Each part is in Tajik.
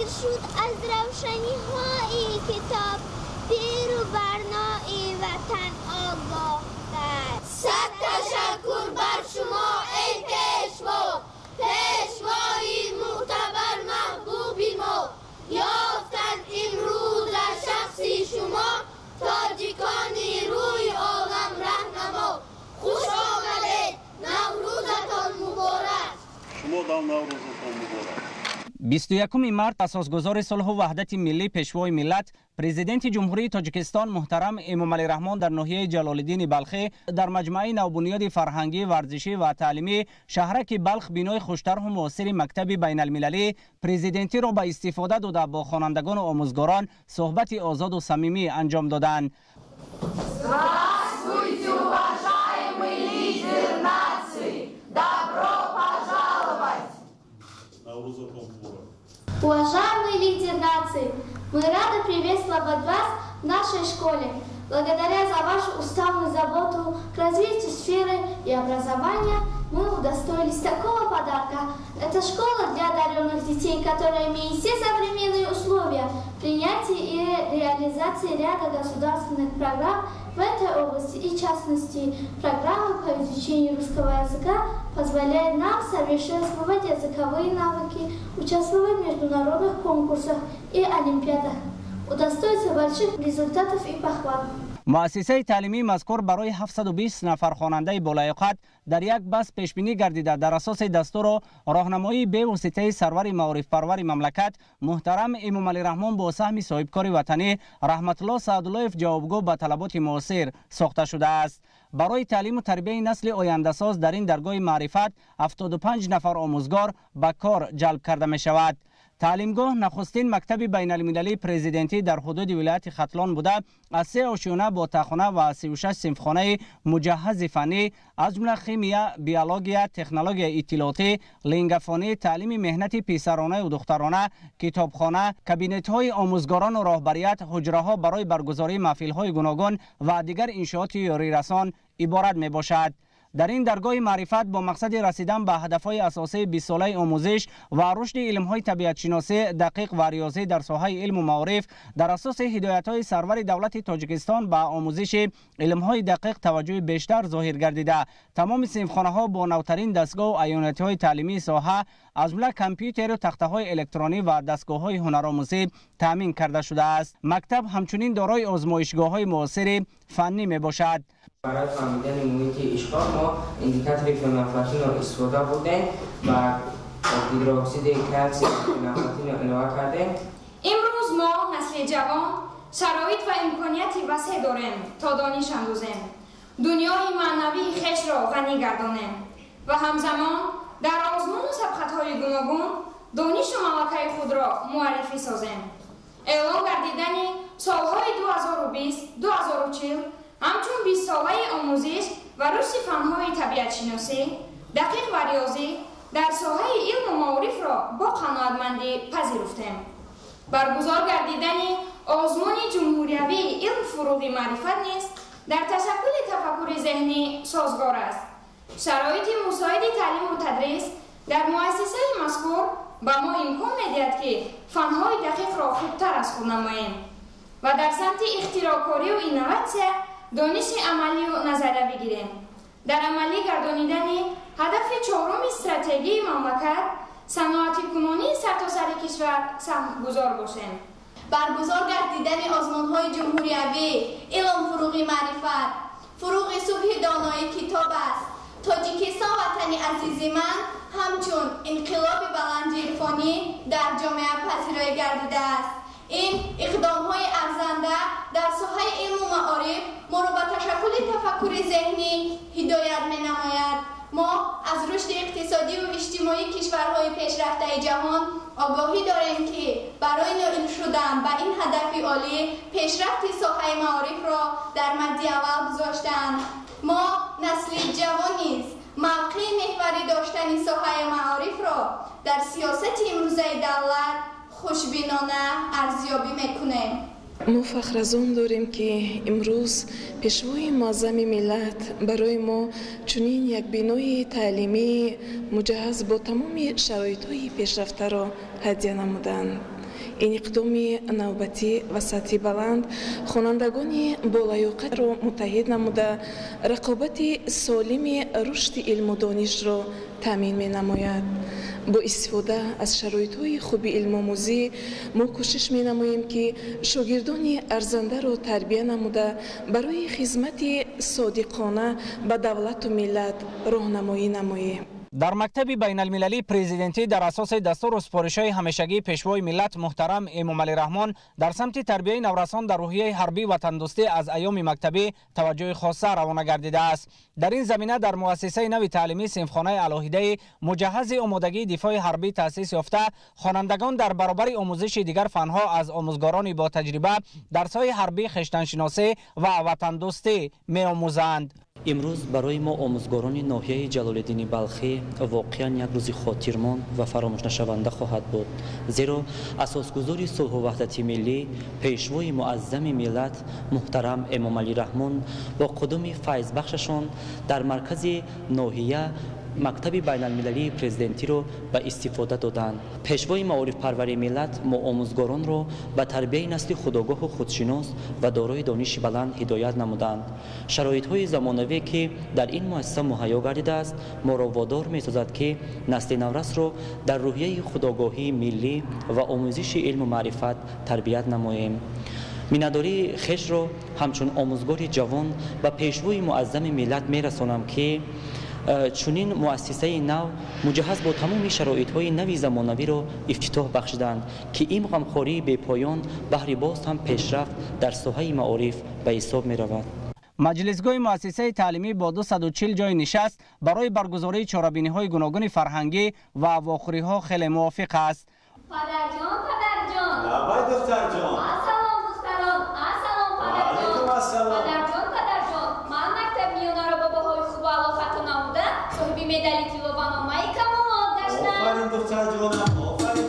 شد از روشنی‌های کتاب، پیر و برنای وطن آگاه تر. صد تشکر بر شما ای پیشوا، پیشوای معتبر محبوب ما. یافتند امروز در شخصی شما، تاجیکانی روی عالم رهنما. خوش آمدید، نوروزتان مبارک. شما دام نوروزتان مبارک. 21 март асосгузори сулҳу ваҳдати миллӣ, пешвои миллат, президенти Ҷумҳурии Тоҷикистон муҳтарам Эмомалӣ Раҳмон дар ноҳияи Ҷалолиддини Балхӣ дар маҷмӯаи навбунёди фарҳангӣ, варзишӣ ва таълимӣ шаҳраки Балх бинои хуштарҳу муосири мактаби байналмилалӣ президентиро ба истифода дода, бо хонандагону омӯзгорон суҳбати озоду самимӣ анҷом доданд. Здравствуйте, уважаемый лидер нации! Добро пожаловать! Наврӯзатон муборак. Уважаемый лидер нации, мы рады приветствовать вас в нашей школе. Благодаря за вашу уставную заботу к развитию сферы и образования мы удостоились такого подарка. Это школа для одаренных детей, которая имеет все современные условия принятия и реализации ряда государственных программ в этой области, и в частности программы по изучению русского языка позволяет нам совершенствовать языковые навыки, участвовать в международных конкурсах и олимпиадах, удостоиться больших результатов и похвал. Муассисаи таълимии мазкур барои 720 нафар хонандаи болаёқат дар як бас пешбинӣ гардида, дар асоси дастуру роҳнамоии бевоситаи сарвари маорифпарвари мамлакат муҳтарам Эмомалӣ Раҳмон бо саҳми соҳибкори ватанӣ Раҳматулло Саадуллоев ҷавобгӯ ба талаботи муосир сохта шудааст. Барои таълиму тарбияи насли ояндасоз дар ин даргоҳи маърифат 75 нафар омӯзгор ба кор ҷалб карда мешавад. Таълимгоҳ нахустин мактаби байналмилалии президентӣ дар ҳудуди вилояти Хатлон буда, аз се ошёна бо тахона ва 36 синфхонаи муҷаҳҳази фаннӣ, аз ҷумла химия, биология, технологияи иттилоотӣ, лингафонӣ, таълими меҳнати писаронаю духтарона, китобхона, кабинетҳои омӯзгорону роҳбарият, ҳуҷраҳо барои баргузории маҳфилҳои гуногун ва дигар иншооти ёрирасон иборат мебошад. Дар ин даргоҳи маърифат бо мақсади расидан ба ҳадафҳои асосии бистсолаи омӯзиш ва рушди илмҳои табиатшиносӣ, дақиқ ва риёзӣ дар соҳаи илму маориф, дар асоси ҳидоятҳои сарвари давлати Тоҷикистон ба омӯзиши илмҳои дақиқ таваҷҷӯҳи бештар зоҳир гардида, тамоми синфхонаҳо бо навтарин дастгоҳу аёнатиҳои таълимии соҳа, аз ҷумла компютеру тахтаҳои электронӣ ва дастгоҳҳои ҳунаромӯзӣ таъмин карда шудааст. Мактаб ҳамчунин дорои озмоишгоҳҳои муосири фаннӣ мебошад. Барои фаҳмидани муҳити ишқор мо индикатори фенофталинро истифода бурдем ва гидрооксиди калсий фенофталинро илова кардем. Имрӯз мо, насли ҷавон, шароит ва имконияти васеъ дорем, то дониш андӯзем, дунёи маънавии хешро ғанӣ гардонем ва ҳамзамон дар озмуну сабқатҳои гуногун донишу малакаи худро муаррифӣ созем. Эълон гардидани солҳои 2020-2040 ҳамчун бистсолаи омӯзиш ва рушди фанҳои табиатшиносӣ, дақиқ ва риёзӣ дар соҳаи илму маорифро бо қаноатмандӣ пазируфтем. Баргузор гардидани озмуни ҷумҳуриявии илм фуруғи маърифат низ дар ташаккули тафаккури зеҳнӣ созгор аст. Шароити мусоиди таълиму тадрис дар муассисаи мазкур ба мо имкон медиҳад, ки фанҳои дақиқро хубтар аз худ намоем ва дар самти ихтироъкорию инноватсия дониши амалию назариявӣ гирем. Дар амалӣ гардонидани ҳадафи чоруми стратегии мамлакат, саноатикунонии сартосари кишвар, саҳмгузор бошем. Баргузор гардидани озмунҳои ҷумҳуриявӣ илм фуруғи маърифат, фуруғи субҳи донои китоб аст, Тоҷикистон ватани азизи ман ҳамчун инқилоби баланди ирфонӣ дар ҷомеа пазироӣ гардидааст. Ин иқдомҳои арзанда дар соҳаи илму маориф моро ба ташаккули тафаккури зеҳнӣ ҳидоят менамояд. Мо аз рушди иқтисодиву иҷтимоии кишварҳои пешрафтаи ҷаҳон огоҳӣ дорем, ки барои ноил шудан ба ин ҳадафи олӣ пешрафти соҳаи маорифро дар мадди аввал гузоштанд. Мо, насли ҷавон, низ мавқеи меҳварӣ доштани соҳаи маорифро дар сиёсати имрӯзаи давлат хушбинона арзёбӣ мекунем. Мо фахр аз он дорем, ки имрӯз пешвои муаззами миллат барои мо чунин як бинои таълимии муҷаҳҳаз бо тамоми шароитҳои пешрафтаро ҳадя намуданд. Ин иқдоми навбатӣ ва сатҳи баланд хонандагони болаёқатро муттаҳид намуда, рақобати солими рушди илму донишро таъмин менамояд. Бо истифода аз шароитҳои хуби илмомӯзӣ мо кӯшиш менамоем, ки шогирдони арзандаро тарбия намуда, барои хизмати содиқона ба давлату миллат роҳнамоӣ намоем. Дар мактаби байналмилалии президентӣ дар асоси дастуру супоришҳои ҳамешагии пешвои миллат муҳтарам Эмомалӣ Раҳмон дар самти тарбияи наврасон дар рӯҳияи ҳарбӣ ватандӯстӣ аз айёми мактабӣ таваҷҷӯҳи хоса равона гардидааст. Дар ин замина дар муассисаи нави таълимӣ синфхонаи алоҳидаи муҷаҳҳази омодагии дифои ҳарбӣ таъсис ёфта, хонандагон дар баробари омӯзиши дигар фанҳо аз омӯзгорони ботаҷриба дарсҳои ҳарбӣ, хештаншиносӣ ва ватандӯстӣ меомӯзанд. Имрӯз барои мо, омӯзгорони ноҳияи Ҷалолиддини Балхӣ, воқеан як рӯзи хотирмон ва фаромӯшнашаванда хоҳад буд, зеро асосгузори сулҳу ваҳдати миллӣ, пешвои муаззами миллат муҳтарам Эмомалӣ Раҳмон бо қудуми файзбахшашон дар маркази ноҳия мактаби байналмилалии президентиро ба истифода доданд. Пешвои маорифпарвари миллат мо омӯзгоронро ба тарбияи насли худогоҳу худшинос ва дорои дониши баланд ҳидоят намуданд. Шароитҳои замонавие, ки дар ин муассиса муҳайё гардидааст, моро водор месозад, ки насли наврасро дар рӯҳияи худогоҳии миллӣ ва омӯзиши илму маърифат тарбият намоем. Миннатдории хешро ҳамчун омӯзгори ҷавон ба пешвои муаззами миллат мерасонам, ки чунин муассисаи нав муҷаҳҳаз бо тамоми шароитҳои нави замонавиро ифтитоҳ бахшиданд, ки ин ғамхории бепоён баҳри боз ҳам пешрафт дар соҳаи маориф ба ҳисоб меравад. Маҷлисгоҳи муассисаи таълимӣ бо 240 ҷойи нишаст барои баргузории чорабиниҳои гуногуни фарҳангӣ ва вохӯриҳо хеле мувофиқ аст. Падарҷон, падарҷон! Лаббай, духтарҷон! Ассалом, духтарон! Ассалом, падарҷон! Алайкум ассалом! Падарҷон, падарҷон, ман мактаби миёнаро бо баҳои хубу аъло хатм намуда, соҳиби медали тилло ва номаи камолот гаштам. Офарин, духтарҷонам, офарин!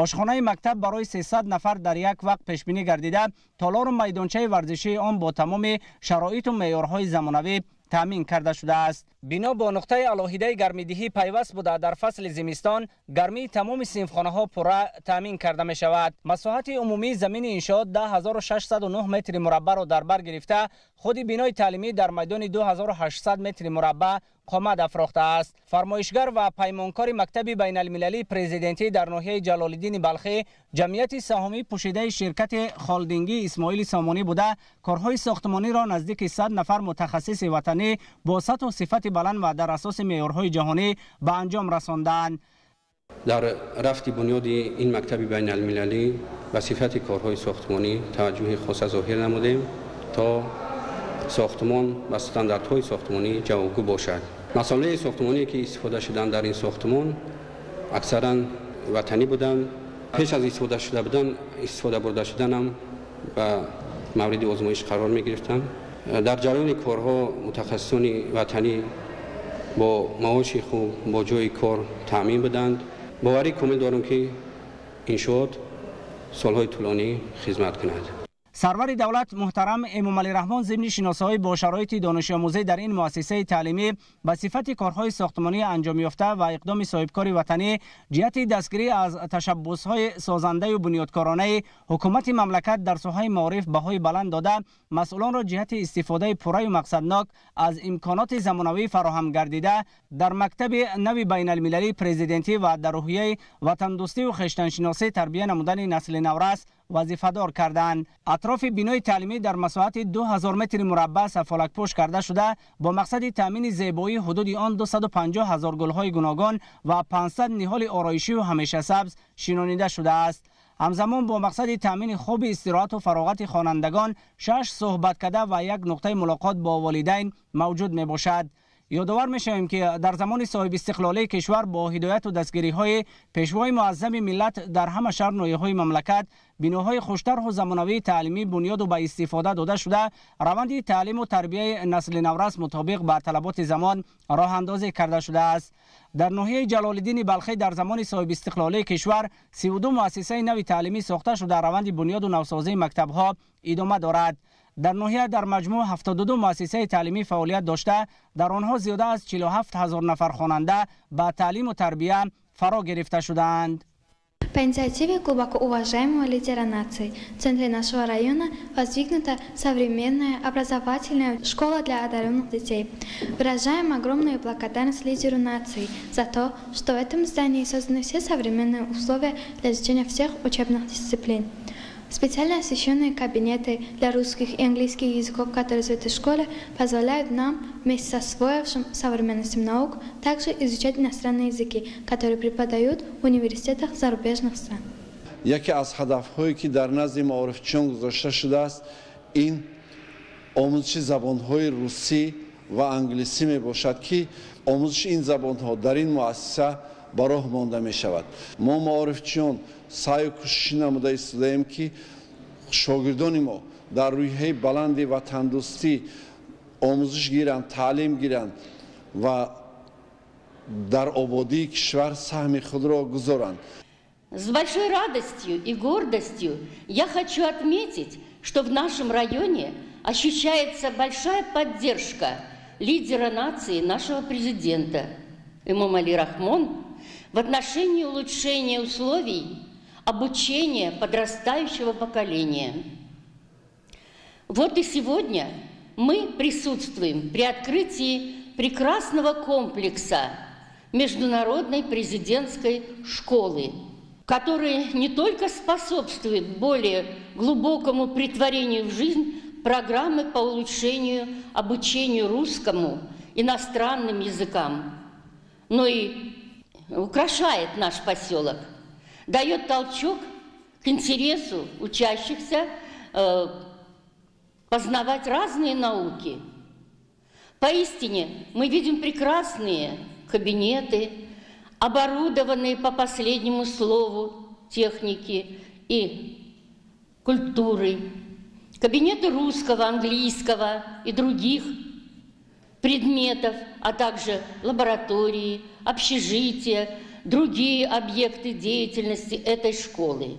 Ошхонаи мактаб барои 300 нафар дар як вақт пешбинӣ гардида, толору майдончаи варзишии он бо тамоми шароиту меъёрҳои замонавӣ таъмин карда шудааст. Бино бо нуқтаи алоҳидаи гармидиҳӣ пайваст буда, дар фасли зимистон гармии тамоми синфхонаҳо пурра таъмин карда мешавад. Масоҳати умумии замини иншоот 10609 метри мураббаъро дар бар гирифта, худи бинои таълимӣ дар майдони 2800 метри мураббаъ қомат афрохтааст. Фармоишгар ва паймонкори мактаби байналмилалии президентӣ дар ноҳияи Ҷалолиддини Балхӣ ҷамъияти саҳомии пӯшидаи ширкати холдингии Исмоили Сомонӣ буда, корҳои сохтмониро наздики 100 нафар мутахассиси ватанӣ бо сатҳу сифати баланд ва дар асоси меъёрҳои ҷаҳонӣ ба анҷом расондаанд. Дар рафти бунёди ин мактаби байналмилалӣ ба сифати корҳои сохтмонӣ таваҷҷӯҳи хоса зоҳир намудем, то сохтмон ба стандартҳои сохтмонӣ ҷавобгӯ бошад. Масолеҳи сохтмоние ки истифода шуданд дар ин сохтмон аксаран ватанӣ буданд. Пеш аз истифода шуда будан, истифода бурда шуданам ба мавриди озмоиш қарор мегирифтанд. Дар ҷараёни корҳо мутахассисони ватанӣ бо маоши хуб, бо ҷойи кор таъмин буданд. Боварӣ комил дорам, ки иншоот солҳои тӯлонӣ хизмат кунад. Сарвари давлат муҳтарам Эмомалӣ Раҳмон зимни шиносоӣ бо шароити донишомӯзӣ дар ин муассисаи таълимӣ ба сифати корҳои сохтмонӣ анҷомёфта ва иқдоми соҳибкори ватанӣ ҷиҳати дастгирӣ аз ташаббусҳои созандаю бунёдкоронаи ҳукумати мамлакат дар соҳаи маориф баҳои баланд дода, масъулонро ҷиҳати истифодаи пурраю мақсаднок аз имконоти замонавӣ фароҳам гардида дар мактаби нави байналмилалии президентӣ ва дар рӯҳияи ватандӯстию хештаншиносӣ тарбия намудани насли наврас вазифадор карданд. Атрофи бинои таълимӣ дар масоҳати 2000 метри мураббаъ сафолакпӯш карда шуда, бо мақсади таъмини зебоии ҳудуди он 250 ҳазор гулҳои гуногун ва 500 ниҳоли ороишию ҳамешасабз шинонида шудааст. Ҳамзамон бо мақсади таъмини хуби истироҳату фароғати хонандагон 6 суҳбаткада ва як нуқтаи мулоқот бо волидайн мавҷуд мебошад. Ёдовар мешавем, ки дар замони соҳибистиқлолии кишвар бо ҳидояту дастгириҳои пешвои муаззами миллат дар ҳама шаҳр ноҳияҳои мамлакат биноҳои хуштарҳу замонавии таълимӣ бунёду ба истифода дода шуда, раванди таълиму тарбияи насли наврас мутобиқ ба талаботи замон роҳандозӣ карда шудааст. Дар ноҳияи Ҷалолиддини Балхӣ дар замони соҳибистиқлолии кишвар 32 муассисаи нави таълимӣ сохта шуда, раванди бунёду навсозии мактабҳо идома дорад. Дар ноҳия дар маҷмӯъ 72 муассисаи таълимӣ фаъолият дошта, дар онҳо зиёда аз 47 ҳазор нафар хонанда ба таълиму тарбия фаро гирифта шудаанд. По инициативе глубоко уважаемого лидера нации в центре нашего района воздвигнута современная образовательная школа для одаренных детей. Выражаем огромную благодарность лидеру нации за то, что в этом здании созданы все современные условия для изучения всех учебных дисциплин. Специально освещенные кабинеты для русских и английских языков, которые в этой школе, позволяют нам вместе со освоившим современностью наук также изучать иностранные языки, которые преподают в университетах зарубежных стран. Яке аз ҳадафҳое, ки дар назди маорифчиён гузошта шудааст, ин омӯзиши забонҳои русӣ ва англисӣ мебошад, ки омӯзиши ин забонҳо дар ин муассиса ба роҳ монда мешавад. Мо маорифчиён саъю кӯшишӣ намуда истодаем, ки шогирдони мо дар рӯҳияи баланди ватандӯстӣ омӯзиш гиранд, таълим гиранд ва дар ободии кишвар саҳми худро гузоранд. С большой радостью и гордостью я хочу отметить, что в нашем районе ощущается большая поддержка лидера нации, нашего президента Эмомали Рахмон, в отношении улучшения условий обучения подрастающего поколения. Вот и сегодня мы присутствуем при открытии прекрасного комплекса Международной президентской школы, который не только способствует более глубокому претворению в жизнь программы по улучшению обучению русскому, иностранным языкам, но и украшает наш поселок, дает толчок к интересу учащихся познавать разные науки. Поистине мы видим прекрасные кабинеты, оборудованные по последнему слову техники и культуры, кабинеты русского, английского и других предметов, а также лаборатории, общежития другие объекты деятельности этой школы.